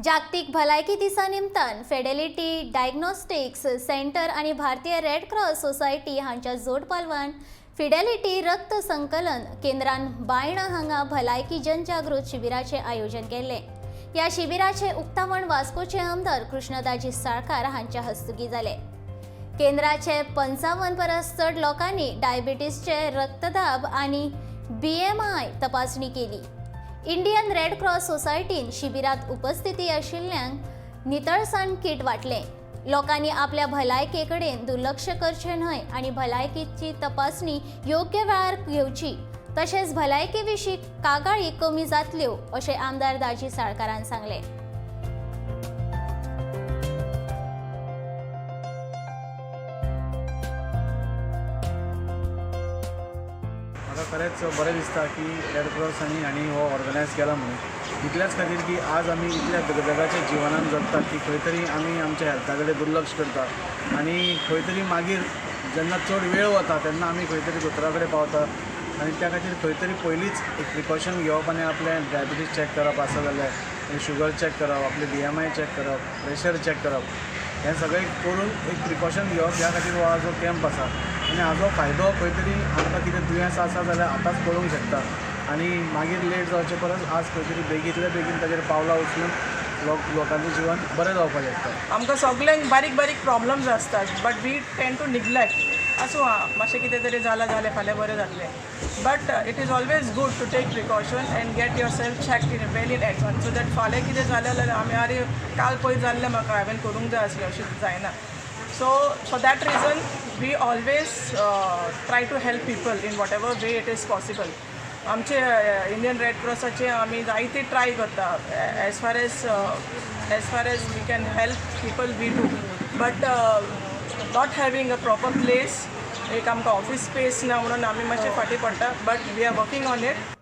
जागतीक भलायकी दिसा निमतान फेडेलिटी डायग्नोस्टिक्स सेंटर आनी भारतीय रेड क्रॉस सोसायटी हांच्या जोड पालवान फिडेलिटी रक्त संकलन केंद्रान बायणा हांगा भलायकी जनजागृत शिबिराचें आयोजन केल्लें. ह्या शिबिराचें उक्तावण वास्कोचे आमदार कृष्णदाजी साळकार हांच्या हस्तुकीं जालें. केंद्राचे 55 परस चड लोकांनी डायबिटीसचे, रक्तदाब आनी बीएमआय तपासणी केली. इंडियन रेड क्रॉस सोसायटीन शिबिरात उपस्थिती आशिल्ल्यांक नितळसाण किट वाटलें. लोकांनी आपल्या भलायके कडेन दुर्लक्ष करचें न्हय आनी भलायकेची तपासणी योग्य वेळार घेवची, तशेंच भलायके विशीं कागाळी कमी जातल्यो, अशें आमदार दाजी साळकारान सांगलें. म्हाका खरेंच बरें दिसता की रेड क्रॉस आनी हांणी हो ऑर्गनायज केला म्हणून. इतल्याच खातीर की आज आमी इतल्या दगदगाच्या जिवनान जगतात की खंय तरी आमी आमच्या हेल्था कडेन दुर्लक्ष करता आनी खंय तरी मागीर जेन्ना चड वेळ वता तेन्ना आमी खंय तरी दोतोरा कडेन पावता. आनी त्या खातीर खंय तरी पयलींच एक प्रिकॉशन घेवप आनी आपलें डायबिटीज चॅक करप आसा जाल्यार, शुगर चॅक करप, आपलें बीएमआय चॅक करप, प्रेशर चॅक करप, हें सगळें करून एक प्रिकॉशन घेवप, ह्या खातीर हो जो कॅम्प आसा. आनी हाजो फायदो खंय तरी आमकां कितें दुयेंस आसा जाल्यार आतांच कळूंक शकता आनी मागीर लेट जावचे परस आज खंय तरी बेगींतल्या बेगीन ताजेर पावलां उचलून लोकांचें जीवन बरें जावपाक शकता. आमकां सगल्यांक बारीक बारीक प्रॉब्लम्स आसतात, but we tend to neglect. आसूं आं, मातशें कितें तरी जालां जालें, फाल्यां बरें जातलें. But it is always good to take precaution and get yourself check in well in advance, so that फाल्यां कितें जालें जाल्यार आमी "आरे, काल पयर जाल्लें म्हाका, हांवें करूंक जाय आसलें," अशें जायना. So for that reason we always try to help people in whatever way it is possible. आमचे इंडियन रेड क्रॉसाचे आमी जायते ट्राय करता. As far as we can help people, we do, but not having a proper place, एक आमकां office space ना म्हणून आमी मातशे फाटीं पडटा, but we are working on it.